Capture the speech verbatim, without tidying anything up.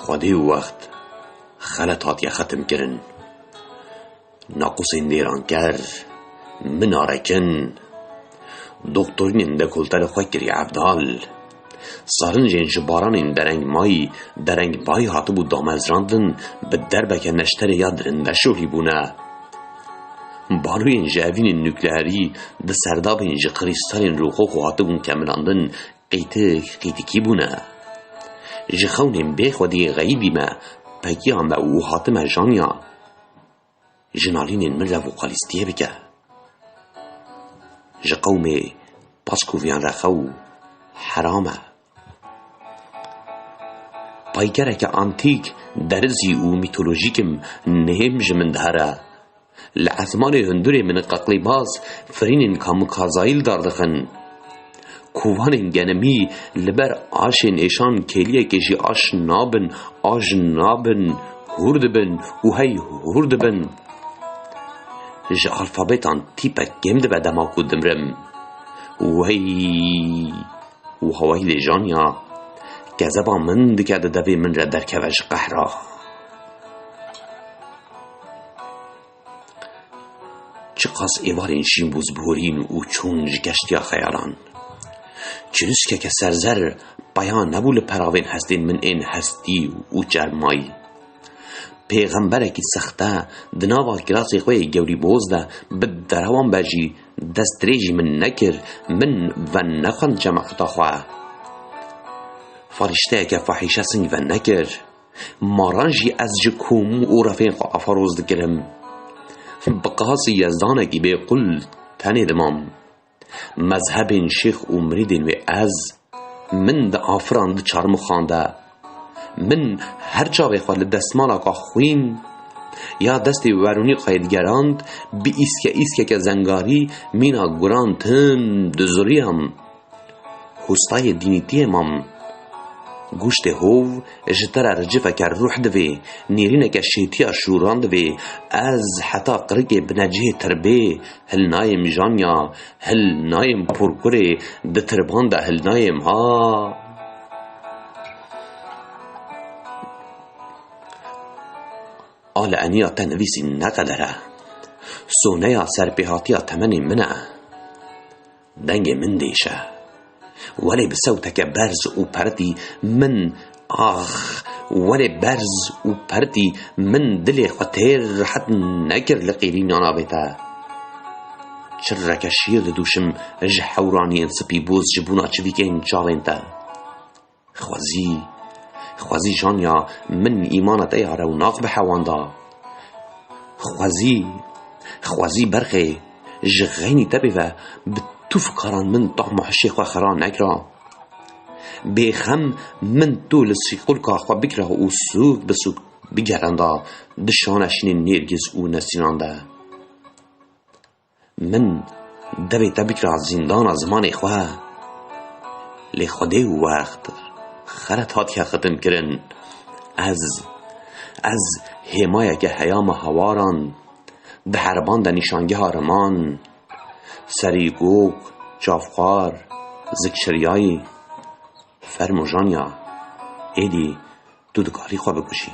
Xwedê û wext xelet hatiye xetimkirin. Naqûsên dêranker, minarekin, doktorînên dekolte li xwe kiriye evdal. Sarinjên ji baranên dereng mayî, dereng bayî hatibû damezrandin, bi derbeke neşterê ya dirinde şohlî bûne. Balûyên ji evînên nukleerî di serdabên ji krîstalên rûxoxo hatibûn kemilandin, qîtik qîtikî bûne. Ji xewnên bê xwediyê xeyîbî me, pegiya me û hatime janya. Ji nalînên min re vokalîstiyê bike. Ji qewmê Paskoviyan re xew heram e. Paykereke antîk, derizî û mîtolojîk im, nêm ji min dihere. Li ezmanê hundurê min qeqlîbaz firînên kamikazayî li dar dixin. Kovanên genemî li ber aşên êşan kêliyekê jî aş nabin, aş nabin, hûr dibin û hey hûr dibin. Ji alfabetan tîpek kêm dibe dema ku dimrim. Wey û hawayî lê janya, kezeba min dike di devê min re derkeve ji qehra. Çiqas êvarên şîn bûz borîn û çûn ji keştiya xeyalan. Çirûskeke serzer peya nebû li peravên hestên min ên hestî û çermayî. Pêxemberekî sexte di nava kirasê xwe yê gewrîboz de bi derewan be jî destdirêjî min nekir, min venexwend cemaeta xwe. Farîşteyeke fahîşe sing venekir. Maran jî ez ji kom û refên xwe afaroz dikirim. Bi qasî yezdanekî bêqul tenê dimam. Mezhebên şêx û mirîdên wê ez, min diafirand di çarmixan de. Min her çavê xwe li destmalaka xwîn ya destê Veronîkayê digerand, bi îske îskeke zengarî mîna guran tim dizuriyam. Hostayê dînîtiyê mam. Goştê hov ji te re ricifeke ruh divê, nêrîneke şêtiya şûran divê. Ez heta qirikê binecihê tirbê hilnayêm janya, hilnayêm porkurê, di tirban de hilnayêm ha. A li eniya te nivîsî ne qeder e. Soneya serpêhatiya temenê min e. Dengê min dêşe. Welê bi sewteke berz û pertî min, ax, welê berz û pertî min dilê xwe têr rehet nekir li qîrîna navê te. Çirreke şîr didûşim ji hewraniyên spî boz ji bûna çivîkên çavên te. Xwezî, xwezî janya min îmana te ya rewnak bi hewan da. Xwezî, xwezî berxê, ji xeynî te bê ve bi tu fikaran min tahma hişê xwe xira nekira. Bêxem min tu li sîqulka xwe bikira û sûk bi sûk bigeranda di şana şînên nêrgiz û nesînan de. Min devê te bikira zîndana zimanê xwe. Lê Xwedê û wext xelet hatiye xitim kirin. Ez, ez hêmayeke heyama hewaran, di herban de nîşangeha riman, serî gok, çavxwar, zikşiriyayî, fermo janya, êdî tu dikarî xwe bikujî.